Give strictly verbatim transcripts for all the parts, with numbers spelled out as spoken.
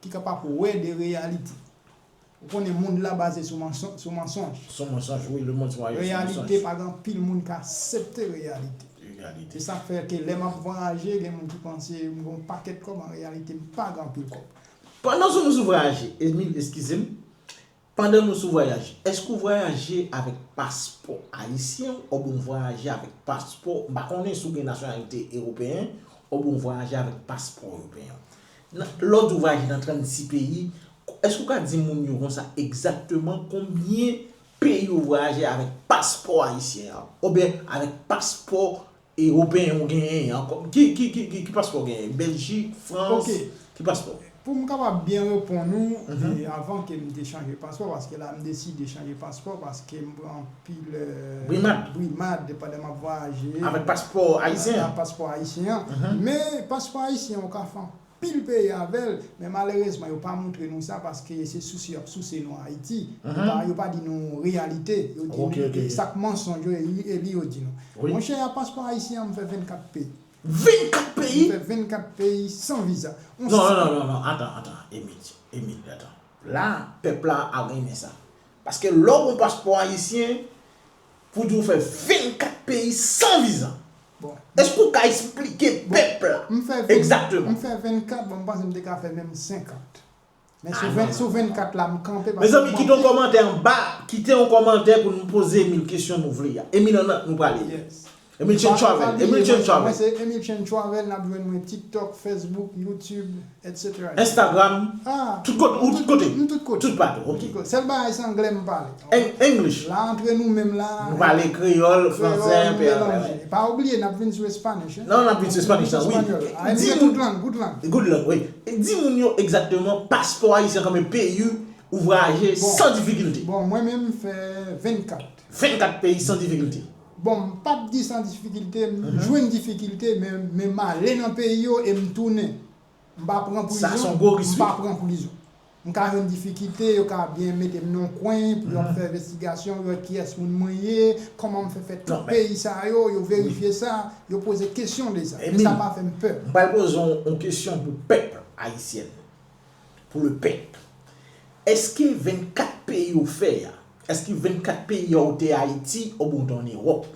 ki kapab wè de reyalite. Ou konnen mond la baze sou mansonj, sou mansonj. Sou mansonj, wi, le monde se mansonj. Reyalite, pa gen anpil moun ka aksepte reyalite. Reyalite. Se sa k fè ke lè m ap vwayaje, gen moun ki panse m gen yon pakèt kòb, an reyalite m pa gen anpil kòb. Pandan sou nou sou vwayaje, Emile, eskize m, pandan nou sou vwayaj, èske ou vwayaje avèk paspò ayisyen oubyen ou vwayaje avèk paspò, m pa konnen si w gen nasyonalite ewopeyen, oubyen ou vwayaje avèk paspò ewopeyen? Lè w di w vwayaje nan trannsis peyi, èske w ka di moun yo konsa egzakteman konbyen peyi ou vwayaje avèk paspò ayisyen an? Oubyen avèk paspò ewopeyen ou genyen an? Ki, ki, ki, ki, ki paspò w genyen? Beljik, Frans? Ki paspò? Pou m kapab byen reponn ou, e, avan ke m te chanje paspò, paske la m deside chanje paspò, paske m pran anpil, e, brimad pandan m ap vwayaje. Avèk paspò ayisyen an? Avèk paspò ayisyen an. Men, paspò ayisyen an, ou ka fè anpil peyi avè l, men malerezman, yo pa montre nou sa paske se souse y ap souse nou Ayiti. Yo pa, yo pa di nou reyalite. Yo di nou e sa k mansonj yo, e li, e li yo di nou. Monchè, a paspò ayisyen an, m fè vennkat peyi. Vennkat peyi? M fè vennkat peyi san viza. Non, non, non, non, non, atan, atan, Emile, Emile, atan. La, pèp la ap renmen sa. Paske lè w gen yon paspò ayisyen, pou di w fè vennkat peyi san viza. Èske w ka eksplike pèp la egzakteman? M fè vennkat, bon, m panse m te ka fè menm senkant. Men sou vennkat la, m kanpe paske. Mezanmi, kite yon kòmantè anba, kite yon kòmantè pou nou poze Emile kesyon nou vle a. Emile, ann, nou prale. Emile Chen Travel. Emile Chen Travel. Mwen se Emile Chen Travel, n ap jwenn mwen TikTok, Facebook, YouTube, et cetera. Instagram, tout kote, ou tout kote? M tout kote. Tout patou, ok. Sèl bagay se anglè m pale. English. La antre nou menm la. Nou pale kreyòl, fransè, enpe anglè. Pa oubliye, n ap vin sou Spanish. Non, n ap vin sou Spanish la, wi. Di moun. Good lang, good lang. Good lang, wi. Di moun yo egzakteman paspò ayisyen kanmenm peyi ou vwayaje san difikilte. Bon, mwen menm m fè vennkat. Vennkat peyi san difikilte. Bon, m p ap di san difikilte, m jwenn difikilte, men, men m ale nan peyi yo e m tounen. M pa pran prizon. Sa se yon gwo risk, wi. M pa pran prizon. M ka jwenn difikilte, yo ka byen mete m nan yon kwen pou yo ap fè envestigasyon, yo wè kiyès moun mwen ye, kòman m fè fè tout peyi sa yo, yo verifye sa, yo poze kesyon de sa. Men sa pa fè m pè. M pral poze w yon kesyon pou pèp ayisyen, pou le pèp. Èske vennkat peyi w fè a, èske vennkat peyi a w te Ayiti oubyen w te ann Ewòp?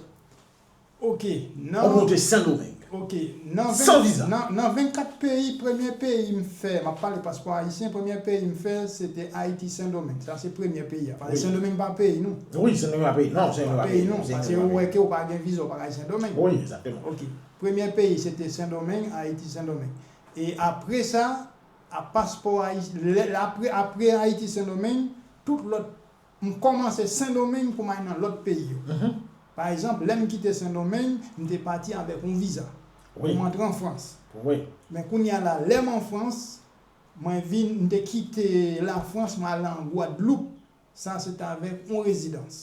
Ok, nan. Ou monte Sendomeng. Ok, nan, san viza. Nan, nan vennkat peyi, premye peyi m fè, m ap pale paspò ayisyen, premye peyi m fè, se te Ayiti Sendomeng. Sa se premye peyi a. Paske Sendomeng pa peyi nou. Wi, Sendomeng pa peyi. Non, Sendomeng pa peyi nou. Paske ou wè ke ou pa gen viza, ou pa ka al Sendomeng. Wi, egzakteman. Ok, premye peyi se te Sendomeng, Ayiti Sendomeng. E apre sa, a paspò Ayiti, apre, apre Ayiti Sendomeng, tout lòt M kòmanse Sendomeng pou m al nan lòt peyi yo. Pa egzanp, lè m kite Sendomeng, m te pati avèk yon viza pou m antre an Frans. Men kounye a la, lè m an Frans, mwen vin, m te kite Lafrans, mwen al nan Gwadloup, sa se t avèk yon rezidans.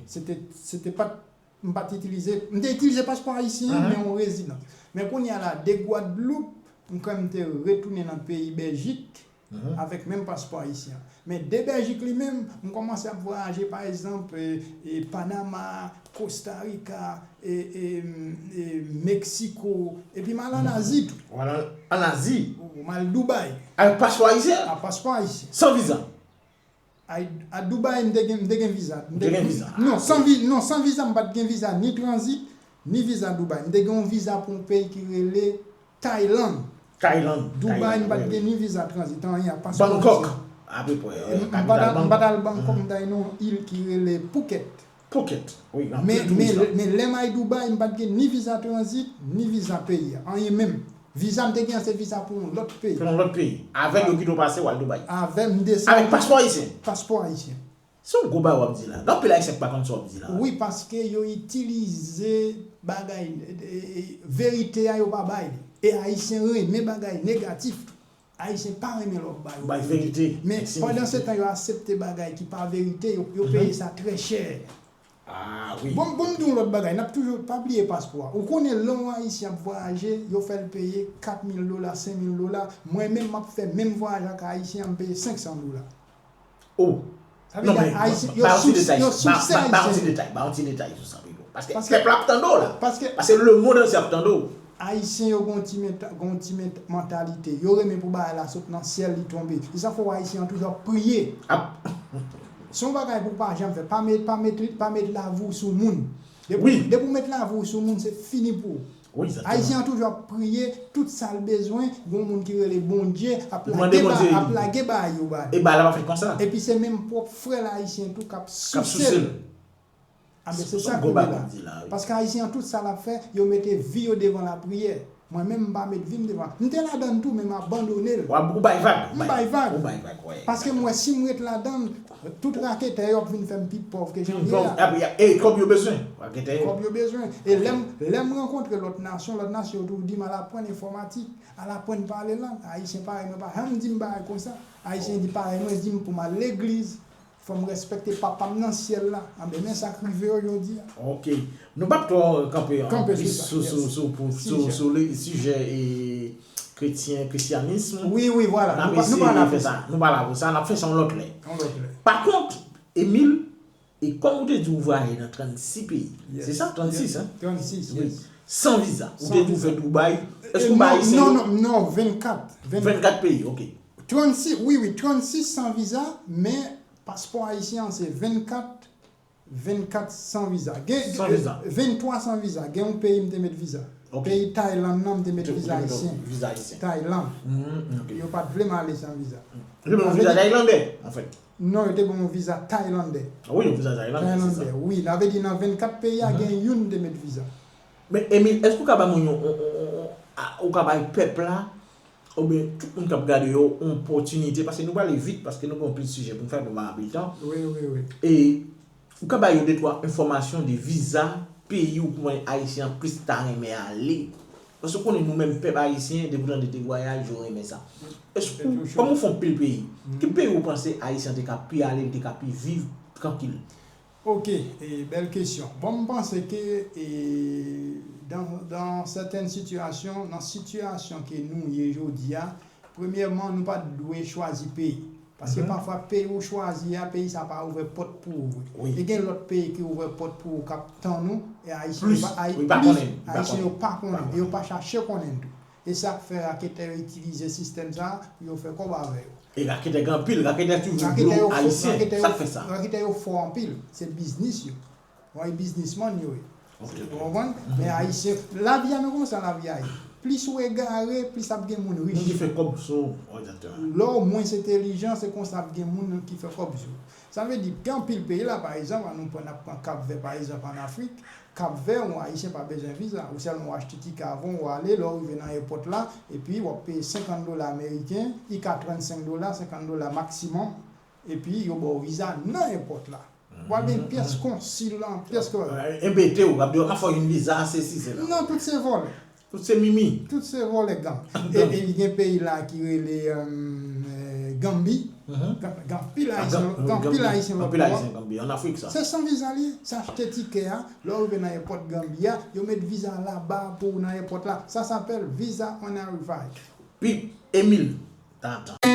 Se te, se te pa t M pa t itilize, m te itilize paspò ayisyen an, men yon rezidans. Men kounye a la, de Gwadloup, m kwè m te retounen nan peyi Bèjik avèk menm paspò ayisyen an. Men de Bèjik li menm, m kòmanse ap vwayaje, pa egzanp, e, e, Panama, Kosta Rika, e, e, e, Meksiko, epi m al ann Azi tou. Ou al ann Azi? Ou m al Dubai. Avèk paspò ayisyen? Ak paspò ayisyen. San viza? A Dubai, m te gen, m te gen viza. M te gen viza. Non, san vi, non, san viza, m pa t gen viza ni tranzit, ni viza Dubai. M te gen yon viza pou yon peyi ki rele Tayland. Tayland. Dubai, m pa t gen ni viza tranzit, anyen, a paspò. Bangkok, apepre, kapital Bangkok. M pa t al Bangkok, m t al nan yon il ki rele Phuket. Phuket, wi, anpil touris la. Men, men, men lè m al Dubai, m pa t gen ni viza tranzit, ni viza peyi a. Anyen menm. Viza m te gen an se viza pou yon lòt peyi. Pou yon lòt peyi. Avè yo kite w pase w al Dubai. Avè m desann. Avèk paspò ayisyen. Paspò ayisyen. Se yon gwo bagay w ap di la. Gen anpil ayisyen ki pa konn sa w ap di la. Wi, paske yo itilize bagay, e, e, e, verite a yo pa bay li. E ayisyen renmen bagay negatif tou. Ayisyen pa renmen lè w ap ba yo verite. Men pandan se tan yo aksepte bagay ki pa verite, yo, yo peye sa trè chè. Ah wi. Bon, bon, m di w yon lòt bagay, n ap toujou, pa bliye paspò a. Ou konnen lè yon ayisyen ap vwayaje, yo fè l peye kat mil dola, senk mil dola. Mwen menm, m ap fè menm vwayaj ak ayisyen an, m peye senk san dola. Oh. Sa vle di ayisyen, yo souse ayisyen. Ba yon ti detay, ba yon ti detay sou sa, Pipo. Paske pèp la ap tande w la. Paske lemonn antye ap tande w. Ayisyen yo gon ti menta- gon ti menta- mantalite. Yo renmen pou bagay la sot nan syèl li tonbe. Se sa fè w Ayisyen an toujou ap priye. Ap. Se yon bagay pou w pa janm fè. Pa met, pa met, pa met lavi w sou moun. Depi, wi, depi w met lavi w sou moun, se fini pou ou. Wi, egzakteman. Ayisyen an toujou ap priye, tout sa l bezwen, gon moun ki rele Bondye, ap lage, ap lage bagay yo ba li. E bagay la pa fèt konsa. Epi se menm pwòp frè l ayisyen tou k ap souse l. Anben, se sa k rive la. Paske Ayisyen an, tout sa l ap fè, yo mete vi yo devan lapriyè. Mwen menm, m pa met vi m devan. M te ladann tou, men m abandone l. Ou bay vag. M bay vag. Ou bay vag, wi. Paske m wè si m ret ladann, tout raketè yo ap vin fè m pi pòv ke jan m ye a. Pi pòv, e kòb yo bezwen, raketè yo. Kòb yo bezwen. E lè m, lè m rankontre lòt nasyon, lòt nasyon yo toujou di m al aprann enfòmatik, al aprann pale lang. Ayisyen parèy mwen pa janm di m bagay konsa. Ayisyen di parèy mwen di m pou m al legliz. Fò m respekte Papa m nan syèl la. Anben, men sa k rive yo jodi a. Ok. Nou p ap twò kanpe anplis sou, sou, sou, pou, sou, sou le sijè e kretyen, kristyanis. Wi, wi, vwala. N ap eseye fè sa. Nou pa la pou sa. N ap fè sa yon lòt lè. Yon lòt lè. Pa kont, Emil, e kòm ou te di ou vwayaje nan trannsis peyi. Se sa, trannsis, hein? Trannsis, wi. San viza. Ou te di ou fè Dubai. Èske ou bay Ayisyen yo? Non, non, non, vennkat. Vennkat peyi, ok. Trannsis, wi, wi, trannsis san viza, men paspò ayisyen an se vennkat, vennkat san viza. Gen, vennntwa san viza. Gen yon peyi m te met viza. Ok. Peyi Taylann nan, m te met viza ayisyen. Viza ayisyen. Taylann. Yo pa t vle m ale san viza. Yo te ban m viza taylandè, anfèt. Non, yo te ban m yon viza taylandè. Ah wi, yon viza taylandè, se sa. Taylandè, wi. Sa vle di nan vennkat peyi a, gen youn m te met viza. Men, Emil, èske ou ka ban mwen yon, yon, yon, yon, yon, a, ou ka bay pèp la, oubyen tout moun k ap gade yo, yon opòtinite, paske nou prale vit, paske nou gen anpil sijè pou n fè, nou pa gen anpil tan. Wi, wi, wi. E ou ka ba yo de twa enfòmasyon de viza peyi ou konnen Ayisyen an plis ta renmen ale. Paske ou konnen nou menm pèp ayisyen, depi w tande de vwayaj, yo renmen sa. Èske, kòm ou fè anpil peyi, ki peyi ou panse Ayisyen an te ka pi ale, li te ka pi viv trankil? Ok, e, bèl kesyon. Bon, m panse ke, e, dan, dan sètèn sitiyasyon, nan sitiyasyon ke nou ye jodi a, premyèman, nou pa t dwe chwazi peyi. Paske pafwa peyi ou chwazi a, peyi sa pa ouvè pòt pou ou vre. Wi. E gen lòt peyi ki ouvè pòt pou ou k ap tann ou, e Ayisyen yo pa, Ayisyen yo pa konnen, e yo pa chache konnen tou. E sa k fè raketè yo itilize sistèm sa a pou yo fè kòb avè yo. E raketè gen anpil, raketè toujou vle Ayisyen, sa k fè sa. Raketè yo fò anpil, se biznis yo. Ou wè, biznismann yo ye. Ou konprann? Men Ayisyen, lavi a, men kòman sa lavi a ye? Plis ou egare, plis ap gen moun rich. Moun ki fè kòb sou ou, egzakteman. Lè w mwens entelijan, se konsa ap gen moun ki fè kòb sou ou. Sa vle di, gen anpil peyi la, pa egzanp, an nou pran, n ap pran Kap Vè, pa egzanp, ann Afrik. Kap Vè, yon Ayisyen pa bezwen viza. Ou sèlman w achte tikè avan, w ale, lè w rive nan èpòt la, epi w ap peye senkant dola ameriken, I K trannsenk dola, senkant dola maksimòm, epi yo ba w viza nan èpòt la. W ap gen pyès konsil lan, pyès ke. Enbete w, w ap di, "An fò yon viza, sesi, sela." Non, tout se vòlè. Tout se mimi. Tout se vòlè, gang. E, e gen peyi la ki rele, euh, Ganbi. Gen anpil Ayisyen, gen anpil Ayisyen lòt bò a. Ann Afrik, sa. Se san viza li ye. Se achte tikè a, lè w rive nan èpòt Ganbi a, yo met viza laba pou ou nan èpòt la. Sa sa apèl visa on arrival. Pi, Emil, tantan.